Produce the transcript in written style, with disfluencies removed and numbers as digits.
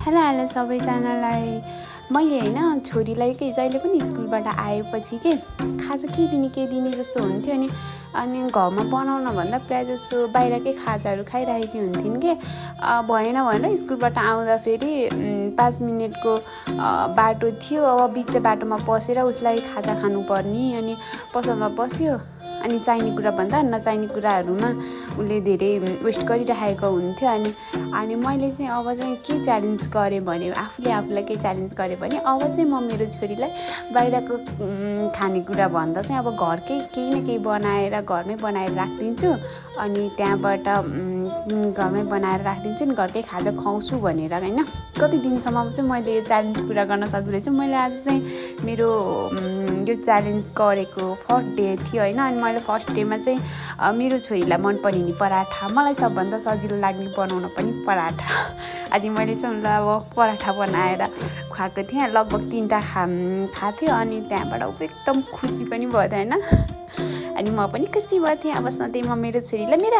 Hello सबैजनालाई मैले हैन छोरीलाई के जहिले पनि स्कुलबाट आएपछि के खाजा के दिने जस्तो हुन्थ्यो अनि घरमा बनाउन भन्दा प्राय जसो बाहिरकै खाजाहरू खाइरहेकी हुन्थिन् के भएन भनेर स्कुलबाट आउँदा फेरि 5 मिनेटको बाटो थियो। अब बिच बाटोमा पसेर उसलाई खाजा खानु पर्ने अनि पसलमा पस्यो अनि चाहिने कुरा भन्दा नचाहिने कुराहरूमा उसले धेरै वेस्ट गरिरहेको हुन्थ्यो। अनि मैले चाहिँ अब चाहिँ के च्यालेन्ज गरेँ भने आफूलाई के च्यालेन्ज गरेँ भने अब चाहिँ म मेरो छोरीलाई बाहिरको खानेकुरा भन्दा चाहिँ अब घरकै केही न केही बनाएर घरमै बनाएर राखिदिन्छु अनि त्यहाँबाट घरमै बनाएर राखिदिन्छु नि घरकै खाजा खुवाउँछु भनेर हैन। कति दिनसम्म चाहिँ मैले यो च्यालेन्ज पुरा गर्न सक्दिनँ चाहिँ मैले आज चाहिँ मेरो यो च्यालेन्ज गरेको फर्स्ट डे थियो हैन। अनि मैले फर्स्ट डेमा चाहिँ मेरो छोरीलाई मनपर्ने नि पराठा, मलाई सबभन्दा सजिलो लाग्ने बनाउन पनि पराठा। अनि मैले चाहिँ उनलाई अब पराठा बनाएर खुवाएको थिएँ। लगभग 3टा खाएको थियो अनि त्यहाँबाट ऊ एकदम खुसी पनि भयो हैन। अनि म पनि खुसी भएको थिएँ। अब सधैँ म मेरो छोरीलाई मेरो